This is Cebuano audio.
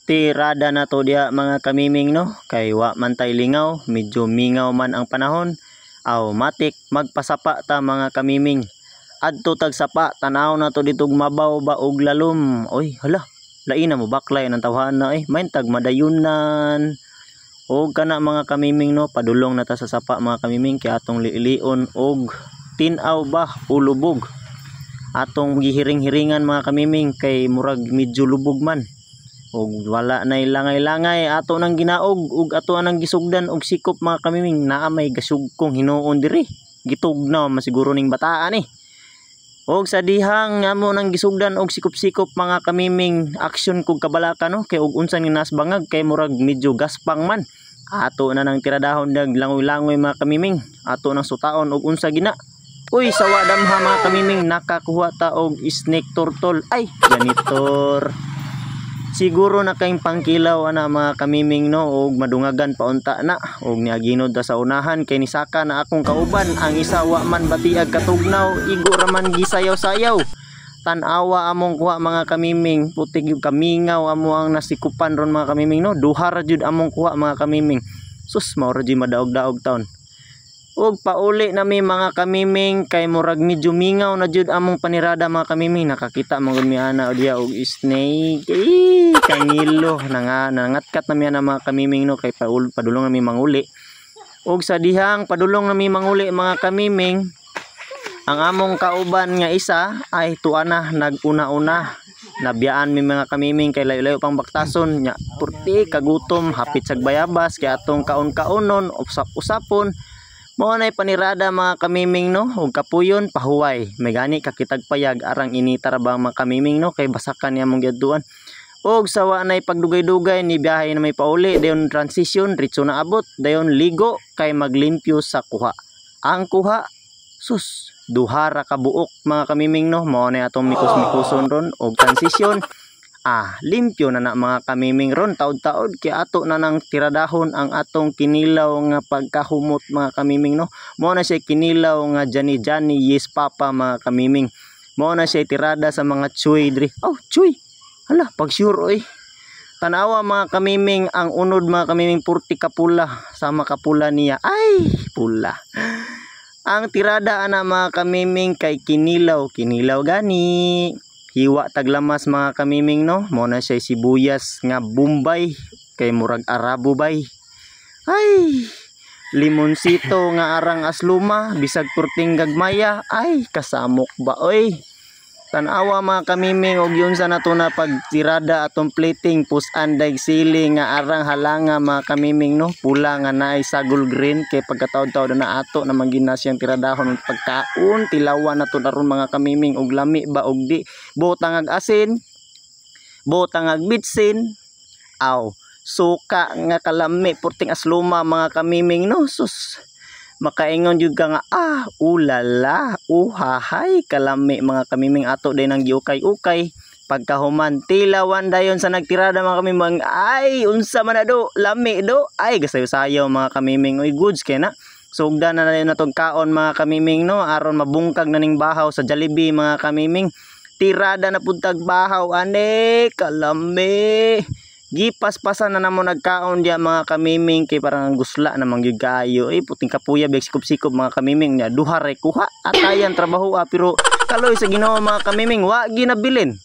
Tirada na to diha, mga kamiming, no, kay wa man tay lingaw, medyo mingaw man ang panahon. Aw matik magpasapa ta, mga kamiming. Adto tag sapa, tanaw na to dito mabaw ba og lalom. Oy, hala, lain na mo baklay ng tawhana eh, main tag madayunan. Og kana, mga kamiming, no, padulong na ta sa sapa, mga kamiming, kay atong liilion og tin-aw ba o lubog. Atong gihiring-hiringan, mga kamiming, kay murag medyo lubog man. Og wala nay langay-langay, ato nang ginaog ug ato nang gisugdan og sikop, mga kamiming. Naa may gasugkong hinuon diri, gitugnaw masiguro ning bataan eh. Og sa dihang amo nang gisugdan og sikop-sikop, mga kamiming, action kog kabalaka, no, kay og unsa ni nas bangag, kay murag medyo gaspang man. Ato na nang tiradahon dag langoy-langoy, mga kamiming, ato nang sutaon og unsa gina. Uy, sawa damha, mga kamiming, nakakuha ta og snake turtle. Ay, janitor. Siguro na kayong pangkilaw ana, mga kamiming, no, og madungagan paunta na og niaginod ta sa unahan kay nisaka na akong kauban. Ang isa wa man batiag katugnaw, igo ra man gisayaw-sayaw. Tan-awa among kuha, mga kamiming, putik yung kamingaw amo ang nasikupan ron, mga kamiming, no. Duha ra jud among kuha, mga kamiming. Sus, mao ra jud madaog-daog taon. Ug pauli nami, mga kamiming, kay murag medyo mingaw na jud among panirada, mga kamiming. Nakakita man gud mi ana diya og snake. Eh, kangilo nanga nangatkat na mi ana, mga kamiming, no, kay padulong nami manguli. Ug sa dihang padulong nami manguli, mga kamiming, ang among kauban nga isa ay tuwa na naguna-una. Nabiyaan mi, mga kamiming, kay layo-layo pang baktason nya. Purti kagutom, hapit sag bayabas, kay atong kaon-kaonon, usap-usapon. Mao nay panirada, mga kamiming, no, ug kapuyon pahuway. May gani kakitag payag arang inita ra ba, mga kamiming, no, kay basakan niya mong giadtuan. Og sawa nay pagdugay-dugay ni biyahe na may pauli, dayon transition ritso na abot, dayon ligo kay maglimpyo sa kuha. Ang kuha, sus, duha ra ka buok, mga kamiming, no. Mao nay atong mikos-mikoson ron og transition. Ah, limpyo na na, mga kamiming, ron taod-taod kay ato na nang tiradahon ang atong kinilaw nga pagkahumot, mga kamiming, no. Mao na siya kinilaw nga Jani Jani Yes Papa, mga kamiming. Mao na siya tirada sa mga chuy diri. Oh, chuy. Hala, pag sure oy. Tanawa, mga kamiming, ang unod, mga kamiming, purti kapula sama kapula niya. Ay, pula. Ang tirada ana, mga kamiming, kay kinilaw, kinilaw gani. Hiwa taglamas, mga kamiming, no. Mao na siya sibuyas nga Bombay kay murag Arabo bay. Ay, limonsito nga arang asluma bisag purting gagmaya, ay kasamok ba oy. Tanawa, mga kamiming, og yun sa nato na pagtirada atong plating, pusan dag sili nga arang halanga, mga kamiming, no, pula nga naay sagol green, kay pagkataod-taod na ato na mangina siyang tiradahon og pagkaon. Tilawan na to aron, mga kamiming, og lami ba og di. Butang ag asin, butang ag bitsin, aw suka nga kalami, purting asluma, mga kamiming, no. Sus, makaingon jud ka nga ah, ulala, uhahay, kalami, mga kamiming. Ato din ang giukay-ukay. Pagkahuman, tilawan dayon sa nagtirada, mga kamiming. Ay, unsa man na do, lami do, ay gasayo-sayo, mga kamiming. Uy, goods kay na. Sugda na na natong kaon, mga kamiming, no, aron mabungkag na ning bahaw sa Jollibee, mga kamiming. Tirada na pud tag bahaw ane, kalami. Gipaspasan na namo nagkaon diya, mga kamiming, kay parang ang gusla namang gyud kaayo eh, puting kapuya big sikop-sikop, mga kamiming. Nya duha ray kuha, atayan trabaho ah, pero kaloy sa Ginoo, mga kamiming, wa ginabilin.